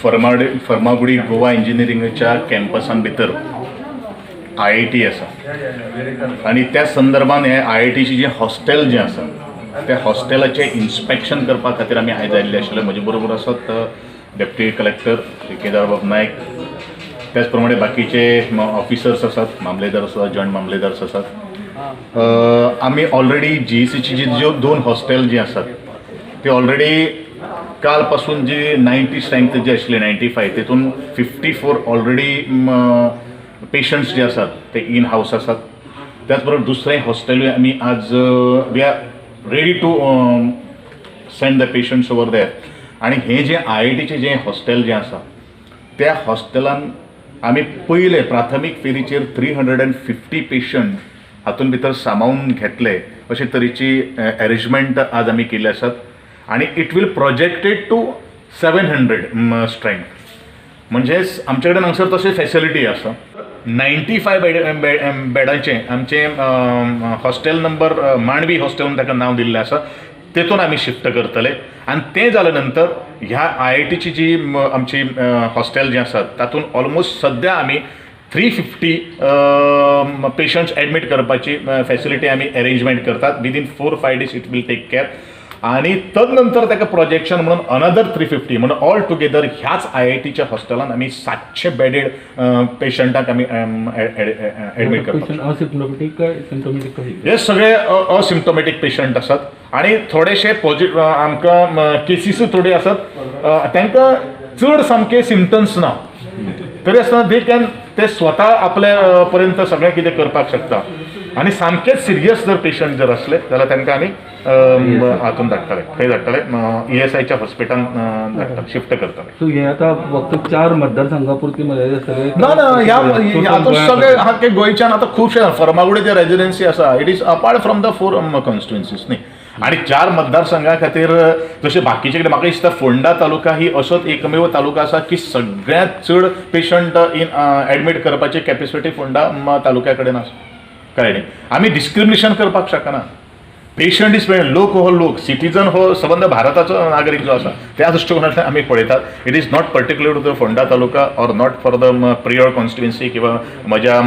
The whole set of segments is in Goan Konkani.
फर्माडे फर्मागुडी गोवा इंजिनियरिंगाच्या कॅम्पसान भितर आयआयटी आसा आनी त्या संदर्भान हे आयआयटीची जें हॉस्टेल जें आसा त्या हॉस्टेलाचें इन्स्पेक्शन करपा खातीर आमी आयज आयिल्ले आशिल्ले. म्हजे बरोबर आसात डेप्युटी कलेक्टर श्री केदारबाब नायक, त्याच प्रमाणे बाकीचे ऑफिसर्स आसात, मामलेदार आसात, जॉयंट मामलेदार्स आसात. आमी ऑलरेडी जीईसीची जी ज्यो दोन हॉस्टेल जी आसात ती ऑलरेडी काल पासून जी 90 स्ट्रेंथ जी आशिल्ली, 95, तेतून 54 ऑलरेडी पेशंट्स जे आसात ते इन हावस आसात. त्याच बरोबर दुसरें हॉस्टेलूय आमी आज we are ready to send the patients over there. आनी हें जें आयआयटीचें जें हॉस्टेल जें आसा त्या हॉस्टेलान आमी पयले प्राथमीक फेरीचेर 350 पेशंट हातून भितर सामावून घेतले अशे तरेची एरेंजमेंट आज आमी केल्ली आसात आनी it will projected to 700 strength. म्हणजेच आमचे कडेन हांगसर तशें फेसिलिटी आसा. 95 बेडांचें आमचें हॉस्टेल नंबर, मांडवी हॉस्टेल म्हणून ताका नांव दिल्लें आसा, तेतून आमी शिफ्ट करतले. आनी तें जाल्या नंतर ह्या आयआयटीची जी आमची हॉस्टेल जें आसा तातूंत ऑलमोस्ट सद्या आमी 350 पेशंट्स एडमीट करपाची फेसिलिटी आमी एरेंजमेंट करतात. Within 4-5 days it will take care. आनी तदनंतर ताका प्रोजेक्शन म्हणून अनदर 350, म्हणून ऑल टुगेदर ह्याच आयआयटीच्या हॉस्टेलान आमी 700 बेडेड पेशंटाक आमी एडमीट करतात. पेशंट असिम्टोमॅटिक काय सिम्टोमॅटिक कशी? हे सगळे असिम्टोमॅटीक पेशंट आसात आनी थोडेशे पॉझिटिव्ह आमकां केसीसूय थोडे आसात. तांकां चड सामके सिमटम्स ना, तरी आसतना they can, ते स्वता आपल्या पर्यंत सगळें कितें करपाक शकता. आनी सामकेच सिरियस जर पेशंट जर आसले जाल्यार तांकां आमी हातून धाडटाले, खंय धाडटाले, ईएसआयच्या हॉस्पिटलान धाडटाले, शिफ्ट करताले. सो हे आता फक्त चार मतदारसंघा पुरती मर्यादित आसतले? ना ना, ह्या आतां सगळे आख्खे गोंयच्यान आतां खुबशे फर्मागुडी रेजिडेन्सी आसा, it is apart from the four constituencies न्ही. आनी चार मतदारसंघा खातीर जशें बाकीचे कडेन, म्हाका दिसता फोंडा तालुका ही असोच एकमेव तालुका आसा की सगळ्यांत चड पेशंट इन एडमीट करपाची कॅपेसिटी फोंडा तालुक्या कडेन आसा. कळ्ळें न्ही? आमी डिस्क्रिमिनेशन करपाक शकना. पेशंट is patient, लोक हो लोक, सिटीजन हो सबंद भारताचो नागरीक जो आसा त्या दृश्टिकोनांतल्यान आमी पळयतात. It is not particular to the Ponda taluka or not for the Priol constituency किंवा म्हज्या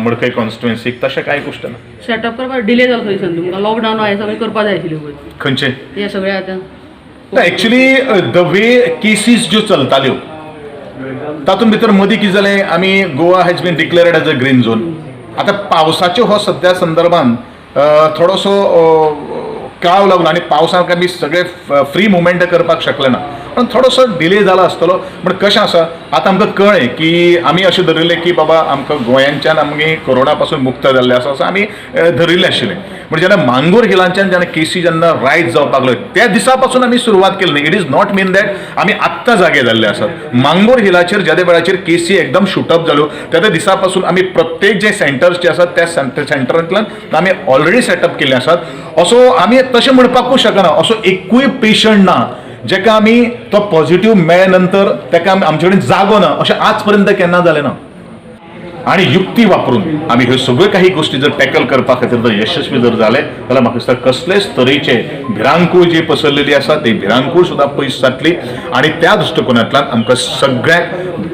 मडकय कॉन्स्टिट्युएन्सीक, तशें कांय गोश्ट ना. सेटअप करपाक डिले जालो थंयसर तुमकां. लॉकडावन हें सगळें करपाक जाय आशिल्लें पळय. खंयचें? हें सगळें आतां. एक्चुली the way cases ज्यो चलताल्यो तातूंत भितर मदीं कितें जालें, आमी Goa has been declared as a green zone. आतां पावसाच्यो हो सद्या संदर्भान थोडोसो काळ लागलो आनी पावसाक आमी सगळे फ्री मुवमेंट करपाक शकले ना, पण थोडोसो डिले जाला आसतलो. पूण कशें आसा, आतां आमकां कळ्ळें की आमी अशें धरिल्लें की बाबा आमकां गोंयांच्यान आमी कोरोना पासून मुक्त जाल्ले आसा असो आमी धरिल्लें आशिल्लें. पूण जेन्ना मांगूर हिलांच्यान जेन्ना केसी जेन्ना रायज जावपाक लागल्यो त्या दिसा पासून आमी सुरवात केली न्ही. It is not mean that आमी आत्तां जागे जाल्ले आसात. मांगूर हिलाचेर ज्या वेळाचेर केसी एकदम शूटअप जाल्यो त्या दिसा पासून आमी प्रत्येक जे सेंटर्स जे आसात त्या सेंटरांतल्यान आमी ऑलरेडी सेटअप केल्ले आसात. असो आमी तशें म्हणपाकूच शकना, असो एकूय पेशंट ना जेका आमी तो पॉझिटिव्ह मेळ्ळे नंतर ताका आमी आमचे कडेन जागो ना, अशें आज पर्यंत केन्ना जालें ना. आणि युक्ती वापरून आमी ह्यो सगळ्यो काही गोष्टी जर टॅकल करपा खातीर जर यशस्वी जर जाले जाल्यार म्हाका दिसता कसलेच तरेचे भिरांकूळ जी पसरलेली आसा ती भिरांकूळ सुद्दां पयस जातली. आणि त्या दृश्टिकोनांतल्यान आमकां सगळ्यांक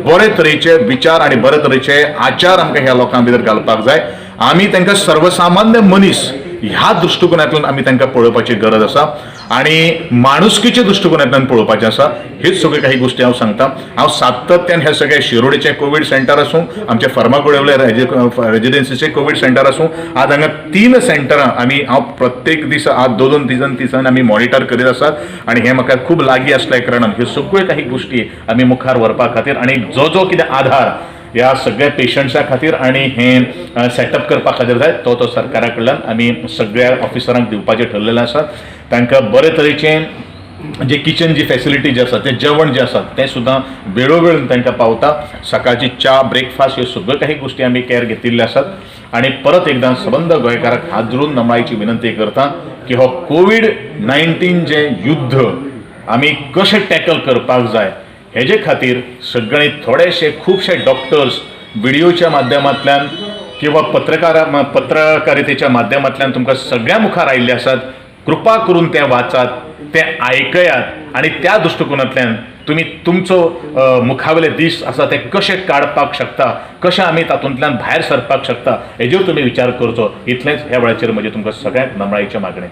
बरे तरेचे विचार आणि बरे तरेचे आचार आमकां ह्या लोकां भितर घालपाक जाय. आमी तांकां सर्वसामान्य मनीस ह्या दृश्टिकोनांतल्यान आमी तांकां पळोवपाची गरज आसा आणि माणुसकीच्या दृश्टिकोनांतल्यान पळोवपाचें आसा. हेच सगळ्यो काही गोष्टी हांव सांगता. हांव सातत्यान हे सगळे शिरोडेचे कोवीड सेंटर आसूं, आमचे फर्मागुडयेवले रेजिडेन्सीचे कोवीड सेंटर आसूं, आज हांगा तीन सेंटरां आमी हांव प्रत्येक दीस आज दोन दोन तीन दिसान आमी मॉनिटर करीत आसात. आनी हें म्हाका खूब लागीं आसल्या कारणान ह्यो सगळ्यो काही गोष्टी आमी मुखार व्हरपा खातीर आनी जो जो कितें आधार ह्या सगळ्या पेशंट्सां खातीर आनी हें सेटअप करपा खातीर जाय तो तो सरकारा कडल्यान आमी सगळ्या ऑफिसरांक दिवपाचें ठरलेलें आसा. तांकां बरे तरेचें जे किचन जी फेसिलिटी जे आसा, तें जेवण जें आसा तें सुद्दां वेळोवेळ तांकां पावता. सकाळची च्या, ब्रेकफास्ट, ह्यो सगळ्यो काही गोष्टी आमी कॅर घेतिल्ल्यो आसात. आनी परत एकदां सबंद गोंयकाराक हात धरून नमळायेची विनंती करता की हो कोवीड 19 जें युद्ध आमी कशें टॅकल करपाक जाय हेजे खातीर सगळे थोडेशे खुबशे डॉक्टर्स व्हिडिओच्या माध्यमांतल्यान किंवा पत्रकारितेच्या माध्यमांतल्यान तुमकां सगळ्यां मुखार आयिल्ले आसात. कृपा करून तें वाचात, तें आयकयात आनी त्या दृश्टिकोनांतल्यान तुमी तुमचो मुखावेले दीस आसा ते कशे काडपाक शकता, कशें आमी तातूंतल्यान भायर सरपाक शकता हेजेर तुमी विचार करचो. इतलेंच ह्या वेळाचेर म्हजें तुमकां सगळ्यांक नमळायेचें मागणें.